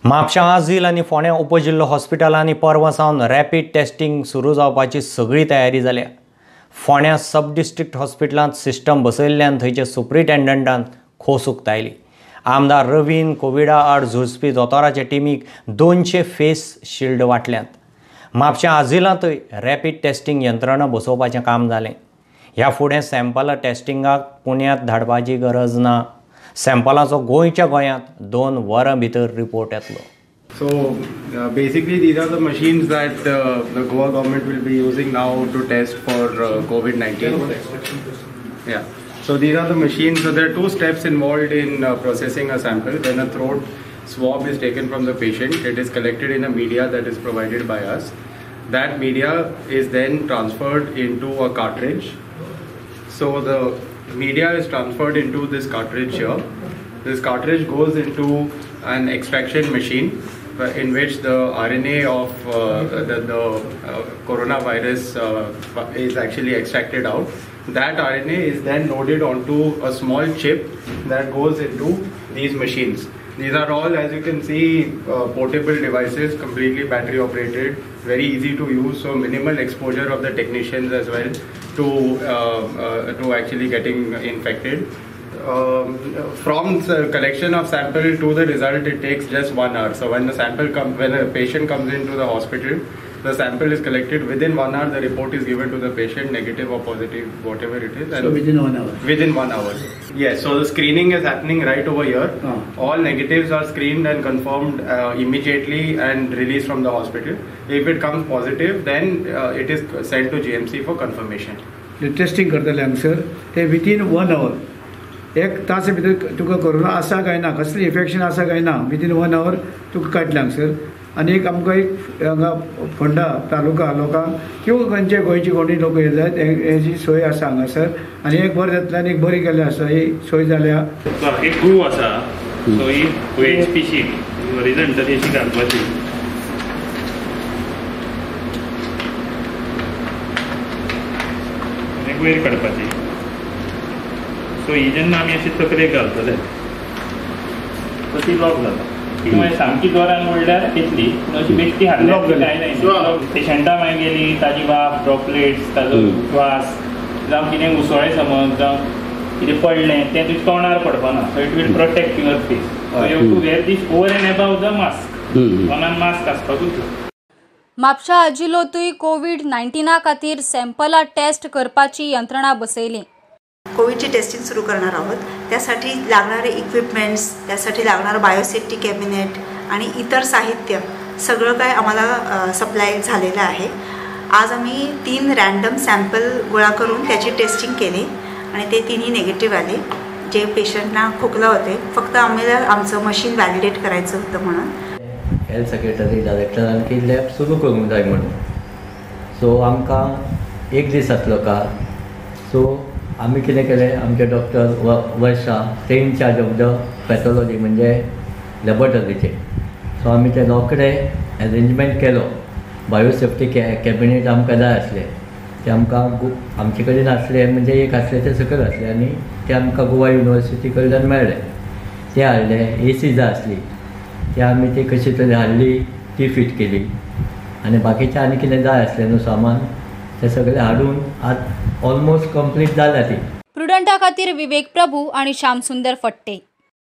म्हापशा आझील आनी फोंड्या उपजिल्लो हॉस्पिटलांनी परवां सावन रॅपीड टेस्टिंग सुरू जावपाची सगळी तयारी जाल्या. फोंड्या सब डिस्ट्रिक्ट हॉस्पिटलांत सिस्टम बसयल्ल्यान थंयचे सुप्रिटेंडंटान खोस उक्तायली. आमदार रवीन कोविडा आड झुजपी दोतोराचे टिमीक 200 फेस शिल्ड वांटल्यात. म्हापशा आझिलांतय रॅपीड टेस्टिंग यंत्रणा बसोवपाचें काम जालें. ह्या फुडें सॅम्पलां टेस्टिंगाक पुण्यांत धाडपाची गरज ना. सॅम्पलाचो गोंयच्या गोंयांत 2 वरां भितर रिपोर्ट येतलो. So basically these are the machines that the Goa government will be using now to test for COVID-19. Yeah. So these are the machines. So there are 2 steps involved in processing a sample. When a throat swab is taken from the patient, it is collected in a media that is provided by us. That media is then transferred into a cartridge. So the media is transferred into this cartridge here. This cartridge goes into an extraction machine in which the RNA of the coronavirus is actually extracted out. That RNA is then loaded onto a small chip that goes into these machines. These are all, as you can see, portable devices, completely battery operated, very easy to use, so minimal exposure of the technicians as well to actually getting infected. From the collection of sample to the result, it takes just 1 hour. So when the sample when a patient comes into the hospital, the sample is collected within 1 hour. The report is given to the patient, negative or positive, whatever it is. And so within 1 hour. Within 1 hour. Yes. So the screening is happening right over here. Oh. All negatives are screened and confirmed immediately and released from the hospital. If it comes positive, then it is sent to GMC for confirmation. The testing करतले हांगसर ते within 1 hour. एक तास भितर तुका corona आसा काय ना, कसलें इन्फेक्शन आसा काय ना, विदीन 1 our तुका काडलें हांगसर. आनी एक आमकां एक हांगा फोंडा तालुका लोकांक किंवा खंयचे गोंयचे कोणी लोक येयले हेजी सोय आसा हांगासर. आनी एक बरें जातलें आनी एक बरी केल्लें आसा, ही सोय जाल्या. एक ग्रू आसा, सो ही OHP sheet हॉरिझॉन्टली अशी घालपाची. आनी वयर काडपाची. सो ही जेन्ना आमी अशी तकलेक घालतले सो ती लॉक जाता. ती मागीर सामकी जोरान म्हणल्यार येतली, पूण अशी बेश्टी हाडल्यार कांय जायना. पेशंटा मागीर गेली, ताजी वाफ, ड्रॉपलेट्स, ताजो वास, जावं कितें उसोळें समज, जावं कितें पडलें तें तुज्या तोंडार पडपाना. So it will protect your face. So you have to wear this over and above the mask. तोंडान मास्क आसपाकूच जाय. म्हापशा आजिलोतूय कोवीड-19 खातीर सॅम्पलां टेस्ट करपाची यंत्रणा बसयली. कोविडची टेस्टिंग सुरू करणार आहोत. त्यासाठी लागणारे इक्विपमेंट्स, त्यासाठी लागणारं बायोसेफ्टी कॅबिनेट आणि इतर साहित्य सगळं काय आम्हाला सप्लाय झालेलं आहे. आज आम्ही 3 रॅन्डम सॅम्पल गोळा करून त्याची टेस्टिंग केली आणि ते 3ही निगेटिव्ह आले. जे पेशंटना खोकला होते, फक्त आम्हाला आमचं मशीन व्हॅलिडेट करायचं होतं म्हणून. हेल्थ सेक्रेटरी डायरेक्टरान की लॅब सुरू करूंक जाय म्हणून. सो आमकां एक दीस आसलो का, सो आमी कितें केलें, आमचे डॉक्टर वर्षा ते इनचार्ज ऑफ the pathology म्हणजे लॅबोरेटरीचे. सो आमी ते रोखडे एरेंजमेंट केलो. बायोसेफ्टी कॅबिनेट आमकां जाय आसलें, ते आमकां आमचे कडेन आसले, म्हणजे एक आसले ते सकयल आसले आनी ते आमकां गोवा युनिवर्सिटी कडल्यान मेळ्ळे, ते हाडले. ए सी जाय आसली, ते आमी ती कशी तरी हाडली, ती फीट केली. आनी बाकीचें आनी कितें जाय आसलें न्हू सामान, ते सगळें हाडून आज ऑलमोस्ट कंप्लीट जाल्या ती. प्रुडंटा खातीर विवेक प्रभू आणि श्यामसुंदर फट्टे.